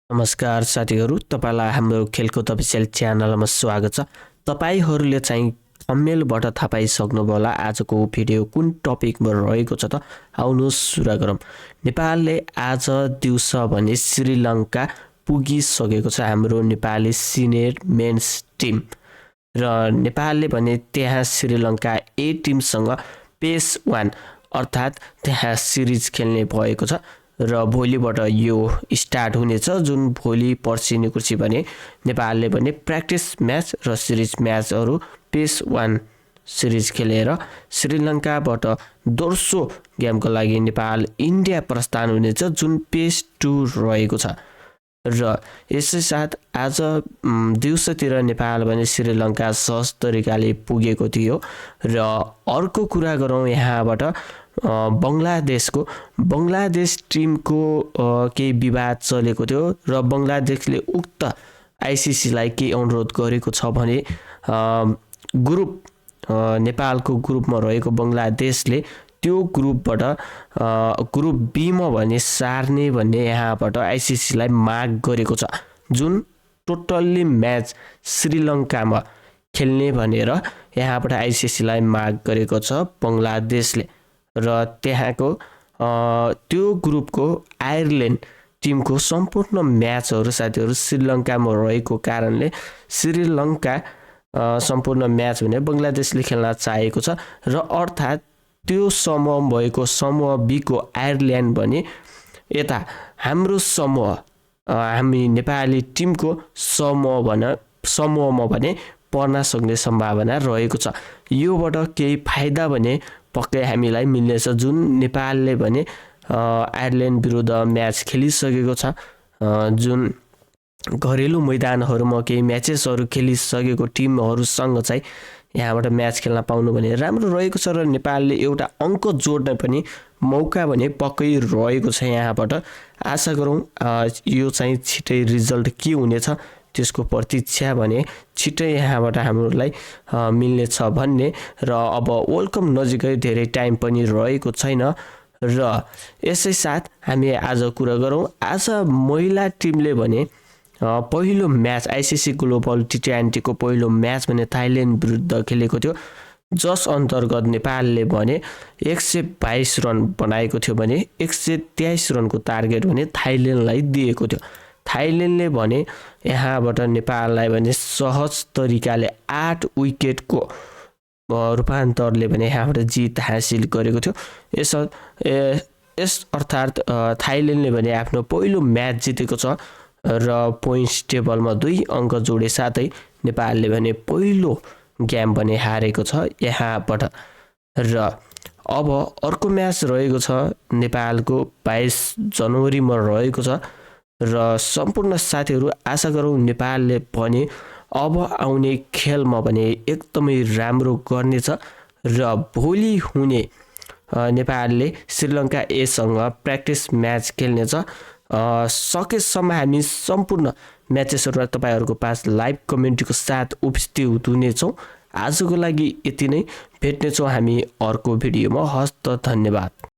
नमस्कार साथीहरू, तपाईलाई हाम्रो खेलकुद अफिसियल च्यानलमा स्वागत छ। तपाईहरूले चाहिँ थम्बनेलबाट थाहा पाइसक्नुभयो होला आजको भिडियो कुन टपिकमा रहेको छ त। आउनुहोस् सुरु गरौँ। नेपालले आज दिउँसो भने श्रीलङ्का पुगिसकेको छ हाम्रो नेपाली सिनियर मेन्स टिम र नेपालले भने त्यहाँ श्रीलङ्का ए टिमसँग पेस 1 अर्थात् त्यहाँ सिरिज खेल्ने भएको छ र भोलिबाट यो स्टार्ट हुनेछ, जुन भोलि पर्सि निकुर्सी भने नेपालले भने प्र्याक्टिस म्याच र सिरिज म्याचहरू पेस 1 सिरिज खेलेर श्रीलङ्काबाट दोस्रो गेमको लागि नेपाल इन्डिया प्रस्थान हुनेछ, जुन पेस 2 रहेको छ। र यसै साथ आज दिउँसोतिर नेपाल भने श्रीलङ्का सहज तरिकाले पुगेको थियो। र अर्को कुरा गरौँ यहाँबाट बङ्गलादेश टिमको केही विवाद चलेको थियो र बङ्गलादेशले उक्त आइसिसीलाई के अनुरोध गरेको छ भने ग्रुप नेपालको ग्रुपमा रहेको बङ्गलादेशले त्यो ग्रुपबाट ग्रुप बीमा भने सार्ने भन्ने यहाँबाट आइसिसीलाई माग गरेको छ, जुन टोटल्ली म्याच श्रीलङ्कामा खेल्ने भनेर यहाँबाट आइसिसीलाई माग गरेको छ बङ्गलादेशले। र त्यहाँको त्यो ग्रुपको आयरल्यान्ड टिमको सम्पूर्ण म्याचहरू साथीहरू श्रीलङ्कामा रहेको कारणले श्रीलङ्का सम्पूर्ण म्याच भने बङ्गलादेशले खेल्न चाहेको छ। र अर्थात् त्यो समूह भएको समूह बीको आयरल्यान्ड भने यता हाम्रो समूह हामी नेपाली टिमको समूहमा भने पर्न सक्ने सम्भावना रहेको छ। योबाट केही फाइदा भने पक्कै हामीलाई मिल्नेछ, जुन नेपालले भने आयरल्यान्ड विरुद्ध म्याच खेलिसकेको छ, जुन घरेलु मैदानहरूमा केही म्याचेसहरू खेलिसकेको टिमहरूसँग चाहिँ यहाँबाट म्याच खेल्न पाउनु भने राम्रो रहेको छ। र नेपालले एउटा अङ्क जोड्न पनि मौका भने पक्कै रहेको छ। यहाँबाट आशा गरौँ यो चाहिँ छिटै रिजल्ट के हुनेछ त्यसको प्रतीक्षा भने छिटै यहाँबाट हामीलाई मिल्नेछ भन्ने। र अब वर्ल्ड कप नजिकै धेरै टाइम पनि रहेको छैन। र यसै साथ हामी आज कुरा गरौँ, आज महिला टिमले भने पहिलो म्याच आइसिसी ग्लोबल टी20को पहिलो म्याच भने थाइल्यान्ड विरुद्ध खेलेको थियो, जस अन्तर्गत नेपालले भने 122 रन बनाएको थियो भने 123 रनको टार्गेट भने थाइल्यान्डलाई दिएको थियो। थाइल्यान्डले भने यहाँबाट नेपाललाई भने सहज तरिकाले 8 विकेटको रूपान्तरले भने यहाँबाट जित हासिल गरेको थियो। यस अर्थात् थाइल्यान्डले भने आफ्नो पहिलो म्याच जितेको छ र पोइन्ट्स टेबलमा 2 अङ्क जोडे साथै नेपालले भने पहिलो गेम भने हारेको छ यहाँबाट। र अब अर्को म्याच रहेको छ नेपालको 22 जनवरीमा रहेको छ। र सम्पूर्ण साथीहरू आशा गरौँ नेपालले भने अब आउने खेलमा भने एकदमै राम्रो गर्नेछ र भोलि हुने नेपालले श्रीलङ्का एसँग प्र्याक्टिस म्याच खेल्नेछ। सकेसम्म हामी सम्पूर्ण म्याचेसहरूमा तपाईँहरूको पास लाइभ कमेन्टको साथ उपस्थित हुनेछौँ। आजको लागि यति नै, भेट्नेछौँ हामी अर्को भिडियोमा। हस्त धन्यवाद।